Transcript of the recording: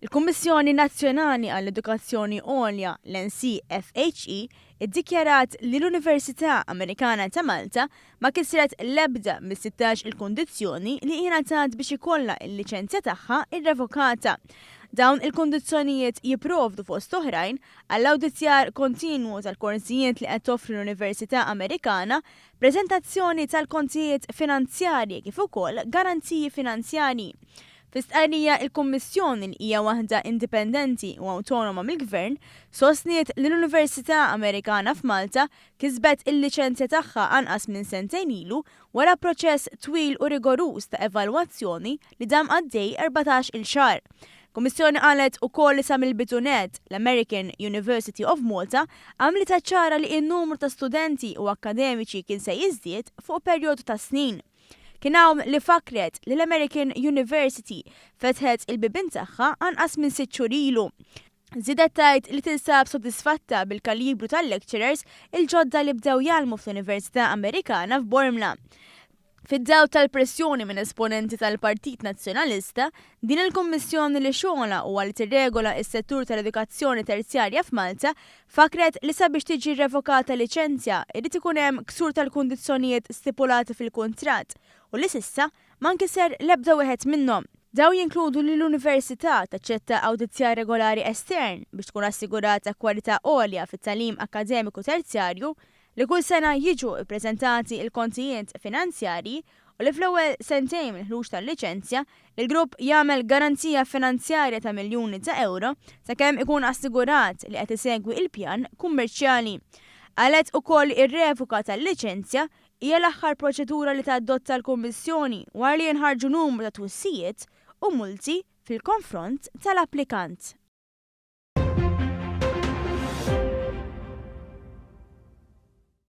Il-Kummissjoni Nazzjonali għall-Edukazzjoni Għolja, l-NCFHE, iddikjarat li l-Università Amerikana ta' Malta ma kisret l-ebda mis-sittax il-kundizzjoni li ingħatat biex ikollha l-liċenzja tagħha rrevokata. Dawn il-kundizzjonijiet jipprovdu fost oħrajn għall-awditjar kontinwu tal-korsijiet li qed toffri l-Università Amerikana, preżentazzjoni tal-kontijiet finanzjarji kif ukoll garanziji finanzjarji. Fi stqarrija, il-Kummissjoni, li hija waħda indipendenti u awtonoma mill-Gvern, sostniet li l-Università Amerikana f'Malta kisbet il-liċenzja tagħha anqas minn sentejn ilu wara proċess twil u rigoruż ta' evalwazzjoni li dam għaddej 14-il xahar. Kummissjoni qalet ukoll li sa mill-bidu nett, l-American University of Malta għamlitha ċara li n-numru ta' studenti u akkademiċi kien se jiżdied fuq perjodu ta' snin. Kien hawn li fakkret li l-American University fetħet il-bibien tagħha anqas minn sitt xhur ilu. Żiedet tgħid li tinsab sodisfatta bil-kalibru tal-lecturers il-ġodda li bdew jgħallmu fl-Università Amerikana f'Bormla. Fid-dawl tal-pressjoni minn esponenti tal-Partit Nazzjonalista, din il-Kummissjoni li xogħolha huwa li tirregola s-settur tal-edukazzjoni terzjarja f'Malta, fakkret li sabiex tiġi rrevokata liċenzja jrid ikun hemm ksur tal-kundizzjonijiet stipulati fil-kuntratt u li s'issa ma nkiser l-ebda wieħed minnhom. Dawn jinkludu li l-Università taċċetta awditjar regolari estern biex tkun assigurata kwalità għolja fit-tagħlim akkademiku terzjarju, li kull sena jiġu ppreżentati l-kontijiet finanzjarji u li fl-ewwel sentejn mill-ħruġ tal-liċenzja, il-grupp jagħmel garanzija finanzjarja ta' miljuni ta' ewro sakemm ikun assigurat li qed isegwi l-pjan kummerċjali. Qalet ukoll li r-revoka tal-liċenzja hija l-aħħar proċedura li tadotta l-Kummissjoni wara li jinħarġu numru ta' twissijiet u multi fil-konfront tal-applikant.